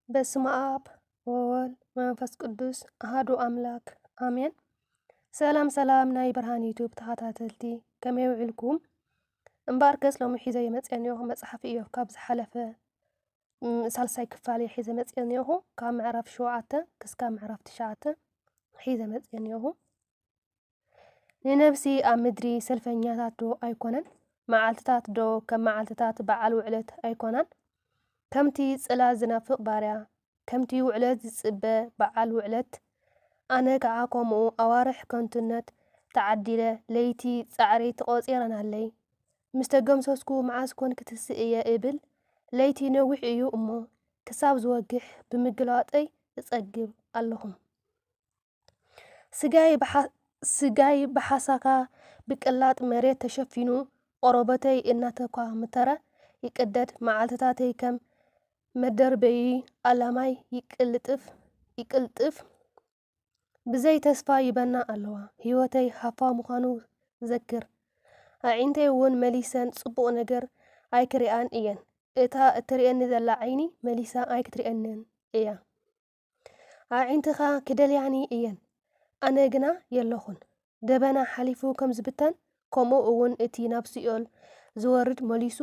በስመ ኣብ ወወልድ መንፈስ ቅዱስ ኣሃዱ ኣምላክ ኣሜን። ሰላም ሰላም ናይ ብርሃን ዩቱብ ተኸታተልቲ፣ ከመይ ውዕልኩም? እምበኣርከስ ሎሚ ሒዘ የመፅእ እኒኦኹ መፅሓፍ ኢዮብ ካብ ዝሓለፈ፣ ም፣ ሳልሳይ ክፋል እየ ሒዘ መፅእ እኒኦኹ። ካብ ምዕራፍ ሸውዓተ ክስካብ ምዕራፍ ትሽዓተ ሒዘ መፅእ እኒኦኹ። ንነብሲ ኣብ ምድሪ ሰልፈኛታት ዶ ኣይኮነን? መዓልትታት ዶ ከም መዓልትታት በዓል ውዕለት ኣይኮናን? ከምቲ ጽላል ዝናፍቕ ባርያ፣ ከምቲ ውዕለት ዝጽበ በዓል ውዕለት፣ ኣነ ከኣ ከምኡ ኣዋርሕ ከንቱነት ተዓዲለ፣ ለይቲ ጻዕሪ ተቖጺረናለይ። ምስ ተገምሰስኩ መዓስ ኮን ክትስእ እየ እብል? ለይቲ ነዊሕ እዩ እሞ፣ ክሳብ ዝወግሕ ብምግልባጠይ እጸግብ ኣለኹ። ስጋይ ብሓ-፣ ስጋይ ብሓሳካ ብቅላጥ መሬት ተሸፊኑ፣ ቆረበተይ እናተኳምተረ ይቅደድ፣ መዓልትታተይ ከም መደርበዪ ኣላማይ ይቅልጥፍ፣ ይቅልጥፍ። ብዘይ ተስፋ ይበና ኣለዋ፣ ህይወተይ ሃፋ ምዃኑ ዘክር። ኣዒንተይ እውን መሊሰን ጽቡቕ ነገር ኣይክሪኣን እየን። እታ እትርእየኒ ዘላ ዓይኒ መሊሳ ኣይክትርእየንን እያ። ኣዒንትኻ ክደልያኒ እየን፣ ኣነ ግና የለኹን። ደበና ሓሊፉ ከም ዝብተን፣ ከምኡ እውን እቲ ናብ ሲኦል ዝወርድ መሊሱ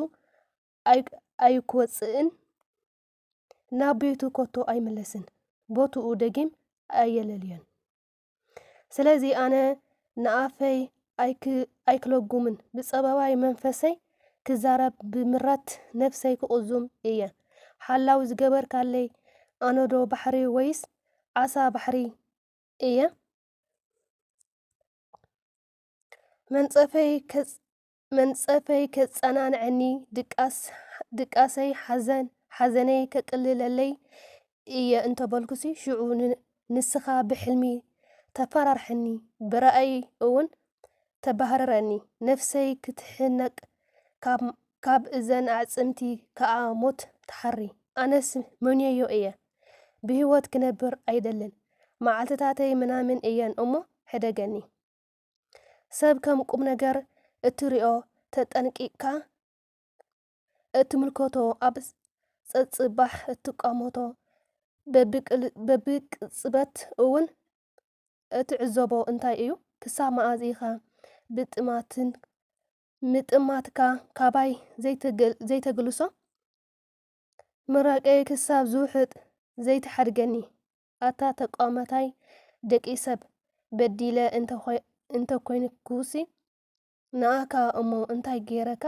ኣይ-፣ ኣይክወጽእን፣ ናብ ቤቱ ከቶ ኣይምለስን፣ ቦትኡ ደጊም ኣየለልዮን። ስለዚ ኣነ ንኣፈይ ኣይክ-፣ ኣይክለጉምን፣ ብጸበባይ መንፈሰይ ክዛረብ፣ ብምረት ነፍሰይ ክቕዙም እየ። ሓላው ዝገበርካለይ ኣነዶ ባሕሪ ወይስ ዓሳ ባሕሪ እየ? መንጸፈይ ከጽ-፣ መንጸፈይ ከጸናንዐኒ፣ ድቃስ-፣ ድቃሰይ ሓዘን-፣ ሓዘነይ ከቅልለለይ እየ እንተበልኩሲ፣ ሽዑ ን-፣ ንስኻ ብሕልሚ ተፈራርሐኒ፣ ብራእይ እውን ተባህርረኒ። ነፍሰይ ክትሕነቅ፣ ካብ፣ ካብ እዘን ኣዕጽምቲ ከኣ ሞት ትሓሪ። ኣነስ መንዮዮ እየ፣ ብህይወት ክነብር ኣይደልን። መዓልትታተይ ምናምን እየን እሞ ሕደገኒ። ሰብ ከም ቁም ነገር እትሪኦ፣ ተጠንቂቕካ እትምልከቶ፣ ኣብ ጸጽባሕ እትቃመቶ፣ በብቅል-፣ በብቅጽበት እውን እትዕዘቦ እንታይ እዩ? ክሳብ መኣዝ ኢኻ ብጥማትን ምጥማትካ ካባይ ዘይተገል-፣ ዘይተግልሶ? ምራቀይ ክሳብ ዝውሕጥ ዘይትሓድገኒ። ኣታ ተቃዋማታይ ደቂ ሰብ፣ በዲለ እንተ-፣ እንተኮይንኩሲ ንኣካ እሞ እንታይ ገይረካ?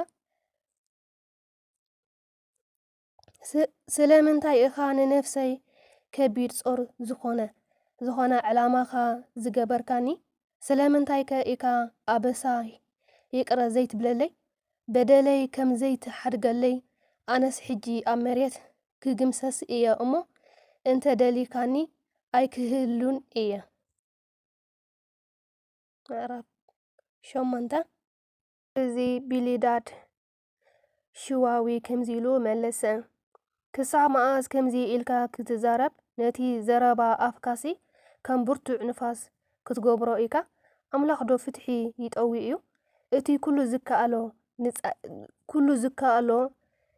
ስ-፣ ስለምንታይ ኢኻ ንነፍሰይ ከቢድ ጾር ዝኾነ፣ ዝኾነ ዕላማኻ ዝገበርካኒ? ስለምንታይከ ኢኻ ኣበሳ ይቕረ ዘይትብለለይ? በደለይ ከም ዘይትሓድገለይ፣ ኣነስ ሕጂ ኣብ መሬት ክግምሰስ እየ እሞ፣ እንተ ደሊካኒ ኣይክህሉን እየ። ምዕራፍ ሸሞንተ። እዚ ቢልዳድ ሽዋዊ ከምዚ ኢሉ መለሰ፣ ክሳብ መኣስ ከምዚ ኢልካ ክትዛረብ? ነቲ ዘረባ ኣፍካሲ ከም ብርቱዕ ንፋስ ክትገብሮ ኢካ? ኣምላኽ ዶ ፍትሒ ይጠዊ እዩ? እቲ ኩሉ ዝከኣሎ ንጻ-፣ ኩሉ ዝከኣሎ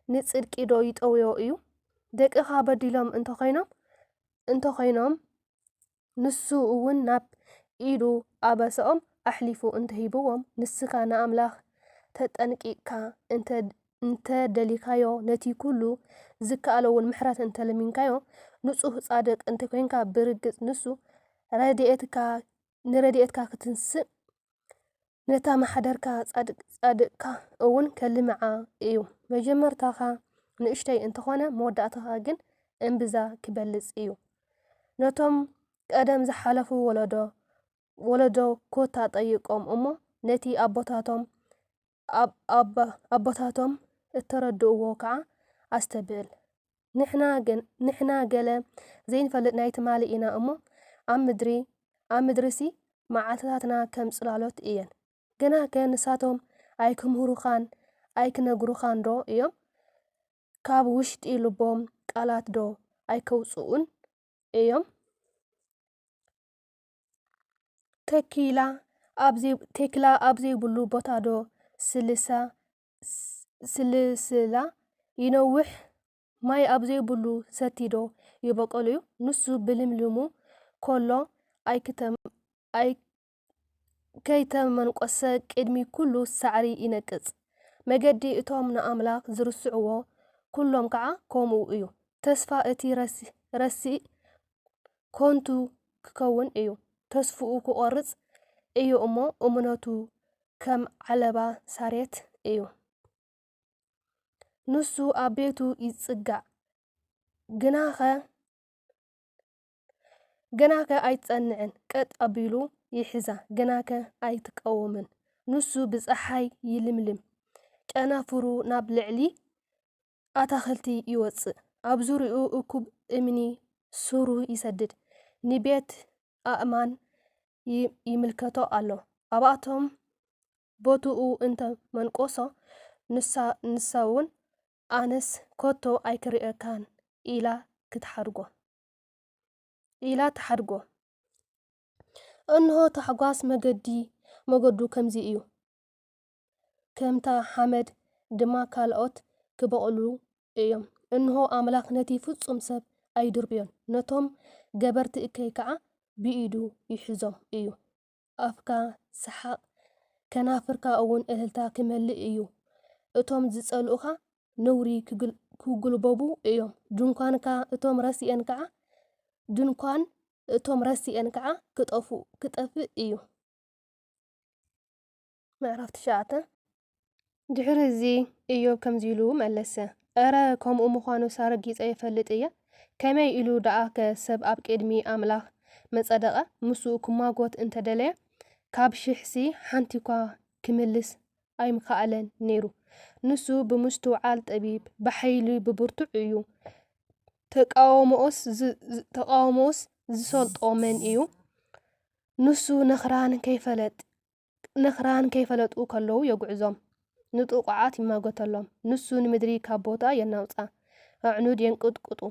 ንጽድቂ ዶ ይጠውዮ እዩ? ደቅኻ በዲሎም እንተኾይኖም፣ እንተኾይኖም፣ ንሱ እውን ናብ ኢዱ ኣበሳኦም ኣሕሊፉ እንተሂብዎም፣ ንስኻ ንኣምላኽ ተጠንቂቕካ እንተ፣ እንተ ደሊኻዮ፣ ነቲ ኩሉ ዝከኣሎ እውን ምሕረት እንተ ለሚንካዮ፣ ንጹህ ጻድቅ እንተ ኮይንካ፣ ብርግጽ ንሱ ረድኤትካ፣ ንረድኤትካ ክትንስእ፣ ነታ ማሕደርካ ጻድቅ-፣ ጻድቅካ እውን ከልምዓ እዩ። መጀመርታኻ ንእሽተይ እንተኾነ፣ መወዳእታኻ ግን እምብዛ ክበልጽ እዩ። ነቶም ቀደም ዝሓለፉ ወለዶ፣ ወለዶ ኮታ ጠይቆም እሞ፣ ነቲ ኣቦታቶም፣ ኣብ-፣ ኣብ-፣ ኣቦታቶም እተረድእዎ ከኣ ኣስተብህል። ንሕና ግን፣ ንሕና ገለ ዘይንፈልጥ ናይ ትማሊ ኢና እሞ፣ ኣብ ምድሪ፣ ኣብ ምድሪሲ መዓልትታትና ከም ጽላሎት እየን። ግናከ ንሳቶም ኣይክምህሩኻን ኣይክነግሩኻን ዶ እዮም? ካብ ውሽጢ ልቦም ቃላት ዶ ኣይከውጽኡን እዮም? ተኪላ ኣብ ዘይ-፣ ቴክላ ኣብ ዘይብሉ ቦታ ዶ ስልሳ-፣ ስ-፣ ስልስላ ይነውሕ? ማይ ኣብ ዘይብሉ ሰቲ ዶ ይበቁል እዩ? ንሱ ብልምልሙ ከሎ ኣይክተም-፣ ኣይ-፣ ከይተመንቆሰ ቅድሚ ኩሉ ሳዕሪ ይነቅጽ። መገዲ እቶም ንኣምላኽ ዝርስዕዎ ኩሎም ከኣ ከምኡ እዩ። ተስፋ እቲ ረሲ-፣ ረሲእ ከንቱ ክኸውን እዩ። ተስፍኡ ክቖርጽ እዩ እሞ፣ እምነቱ ከም ዓለባ ሳሬት እዩ። ንሱ ኣብ ቤቱ ይጽጋዕ፣ ግናኸ፣ ግናኸ ኣይትጸንዕን። ቀጥ ኣቢሉ ይሕዛ፣ ግናኸ ኣይትቀውምን። ንሱ ብጸሓይ ይልምልም፣ ጨናፍሩ ናብ ልዕሊ ኣታኽልቲ ይወጽእ። ኣብ ዙርያኡ እኩብ እምኒ ሱሩ ይሰድድ፣ ንቤት ኣእማን ይ-፣ ይምልከቶ ኣሎ። ኣብኣቶም ቦትኡ እንተ መንቆሶ፣ ንሳ-፣ ንሳውን ኣነስ ከቶ ኣይክርእየካን ኢላ ክትሓድጎ፣ ኢላ ትሓድጎ። እንሆ ታሕጓስ መገዲ፣ መገዱ ከምዚ እዩ። ከምታ ሓመድ ድማ ካልኦት ክበቑሉ እዮም። እንሆ ኣምላኽ ነቲ ፍጹም ሰብ ኣይድርብዮን፣ ነቶም ገበርቲ እከይ ከኣ ብኢዱ ይሕዞም እዩ። ኣፍካ ሰሓቕ፣ ከናፍርካ እውን እልልታ ክመልእ እዩ። እቶም ዝጸልኡኻ ነውሪ ክግል-፣ ክጉልበቡ እዮም። ድንኳንካ እቶም ረሲኤን ከኣ፣ ድንኳን እቶም ረሲኤን ከኣ ክጠፉ-፣ ክጠፍእ እዩ። ምዕራፍ ትሽዓተ። ድሕሪ እዚ ኢዮብ ከምዚ ኢሉ መለሰ፣ "እረ፣ ከምኡ ምዃኑስ ኣረጊጸ ይፈልጥ እየ። ከመይ ኢሉ ደኣከ ሰብ ኣብ ቅድሚ ኣምላኽ መጸደቐ? ምስኡ ክማጎት እንተ ደለየ፣ ካብ ሽሕሲ ሓንቲኳ ክምልስ ኣይምኸኣለን ነይሩ። ንሱ ብምስትውዓል ጠቢብ፣ ብሓይሊ ብብርቱዕ እዩ። ተቃውሞኡስ ዝ-፣ ዝ-፣ ተቃውሞኡስ ዝሰልጦ መን እዩ? ንሱ ነኽራን ከይፈለጥ-፣ ነኽራን ከይፈለጡ ከለዉ የጉዕዞም፣ ንጥቑዓት ይማጎተሎም። ንሱ ንምድሪ ካብ ቦትኣ የናውጻ፣ ኣዕኑድ የንቅጥቅጡ።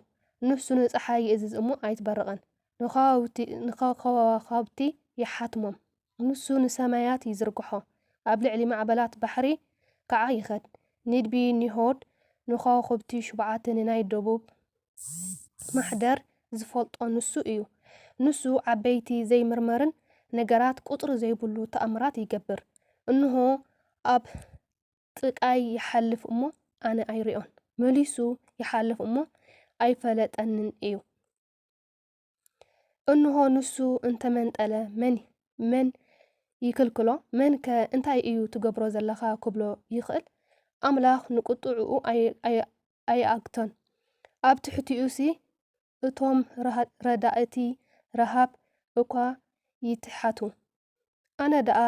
ንሱ ንጸሓይ ይእዝዝ እሞ ኣይትበርቕን፣ ንኸዋኽብቲ-፣ ንኸዋኽብቲ ይሓትሞም። ንሱ ንሰማያት ይዝርግሖ፣ ኣብ ልዕሊ ማዕበላት ባሕሪ ከኣ ይኸድ። ንድቢ ኒሆድ ንኸዋኽብቲ ሽቡዓት ንናይ ደቡብ ማሕደር ዝፈልጦ ንሱ እዩ። ንሱ ዓበይቲ ዘይምርመርን ነገራት ቁጽሪ ዘይብሉ ተኣምራት ይገብር። እንሆ ኣብ ጥቃይ ይሓልፍ እሞ ኣነ ኣይሪኦን፣ መሊሱ ይሓልፍ እሞ ኣይፈለጠንን እዩ። እንሆ ንሱ እንተመንጠለ መን፣ መን ይክልክሎ? መንከ እንታይ እዩ ትገብሮ ዘለኻ ክብሎ ይኽእል? ኣምላኽ ንቁጥዕኡ ኣይ-፣ ኣይ-፣ ኣይኣግቶን። ኣብ ትሕቲኡሲ እቶም ረሃ-፣ ረዳእቲ ረሃብ እኳ ይትሓቱ። ኣነ ደኣ፣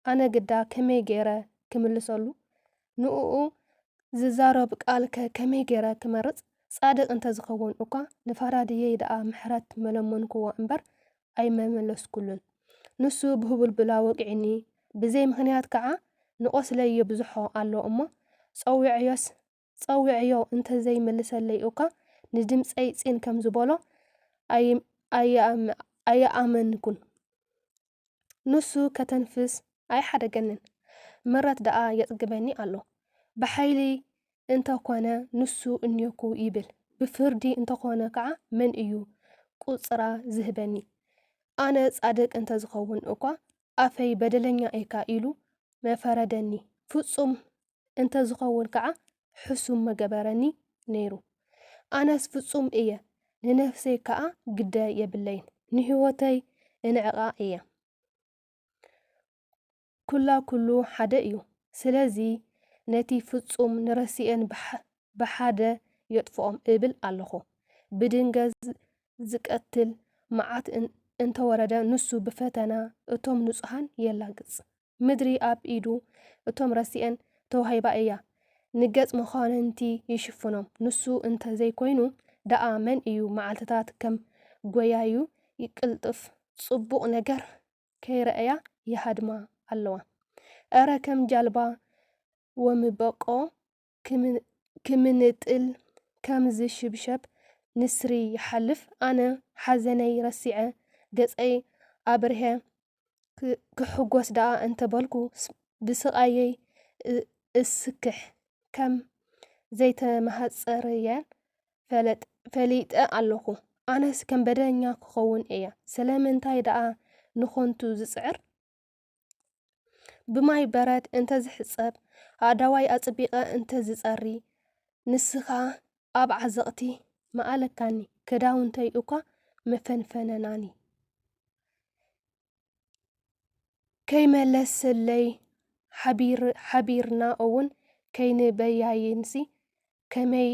ኣነ ግዳ ከመይ ገይረ ክምልሰሉ? ንእኡ ዝዛረብ ቃልከ ከመይ ገይረ ክመርጽ? ጻድቕ እንተ ዝኸውን እኳ፣ ንፈራድየይ ደኣ ምሕረት መለመንክዎ እምበር፣ ኣይመመለስኩሉን። ንሱ ብህቡልቡላ ወቒዑኒ፣ ብዘይ ምኽንያት ከኣ ንቆስለይ የብዝሖ ኣሎ እሞ፣ ጸዊዐዮስ፣ ጸዊዐዮ እንተ ዘይምልሰለይ እኳ፣ ንድምጸይ ጽን ከም ዝበሎ ኣይ-፣ ኣየኣም-፣ ኣየኣመንኩን። ንሱ ከተንፍስ ኣይሓደገንን፣ ምረት ደኣ የጽግበኒ ኣሎ። ብሓይሊ እንተ ኾነ ንሱ እኔኩ ይብል፣ ብፍርዲ እንተ ኾነ ከኣ መን እዩ ቁጽራ ዝህበኒ? ኣነ ጻድቅ እንተ ዝኸውን እኳ፣ ኣፈይ በደለኛ ኢካ ኢሉ መፈረደኒ፣ ፍጹም እንተ ዝኸውን ከኣ ሕሱም መገበረኒ ነይሩ። ኣነስ ፍጹም እየ፣ ንነፍሰይ ከኣ ግደ የብለይን፣ ንህይወተይ እንዕቓ እየ። ኩላ ኩሉ ሓደ እዩ። ስለዚ ነቲ ፍጹም ንረሲኤን ብሓ-፣ ብሓደ የጥፍኦም እብል ኣለኹ። ብድንገት ዝ-፣ ዝቀትል መዓት እን-፣ እንተወረደ፣ ንሱ ብፈተና እቶም ንጹሃን የላግጽ። ምድሪ ኣብ ኢዱ እቶም ረሲኤን ተዋሂባ እያ። ንገጽ መኳንንቲ ይሽፍኖም። ንሱ እንተ ዘይኮይኑ ደኣ መን እዩ? መዓልትታት ከም ጎያዩ ይቅልጥፍ። ጽቡቕ ነገር ከይረኣያ ይሃድማ ኣለዋ። እረ ከም ጃልባ ወምበቆ ክም-፣ ክምንጥል ከም ዝሽብሸብ ንስሪ ይሓልፍ። ኣነ ሓዘነይ ረሲዐ ገጸይ ኣብርሀ ክ-፣ ክሕጎስ ደኣ እንተበልኩ ስ-፣ ብስቓየይ እ-፣ እስክሕ ከም ዘይተማህጸርየን ፈለጥ-፣ ፈሊጠ ኣለኹ። ኣነስ ከም በደለኛ ክኸውን እየ። ስለምንታይ ደኣ ንኾንቱ ዝጽዕር? ብማይ በረድ እንተ ዝሕጸብ፣ ኣእዳዋይ ኣጽቢቐ እንተ ዝጸሪ፣ ንስኻ ኣብ ዓዘቕቲ ምኣለካኒ፣ ክዳውንተይ እኳ ምፈንፈነናኒ። ከይመለሰለይ ሓቢር-፣ ሓቢርና እውን ከይንበያይንሲ፣ ከመይ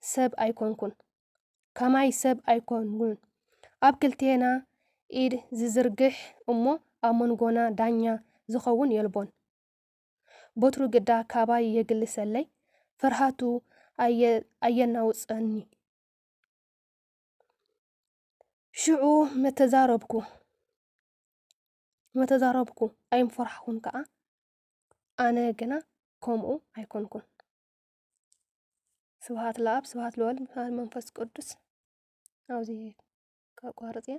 ሰብ ኣይኮንኩን፣ ከማይ ሰብ ኣይኮንኩን። ኣብ ክልቴና ኢድ ዝዝርግሕ እሞ ኣብ መንጎና ዳኛ ዝኸውን የልቦን። በትሩ ግዳ ካባይ የግልሰለይ፣ ፍርሃቱ ኣየ-፣ ኣየናውጸኒ። ሽዑ መተዛረብኩ፣ መተዛረብኩ፣ ኣይምፈራሕኩን ከኣ፣ ኣነ ግና ከምኡ ኣይኮንኩን። ስብሃት ለኣብ፣ ስብሃት ለወልድ፣ ስብሃት መንፈስ ቅዱስ። ኣብዚ ከቋርጽ እየ።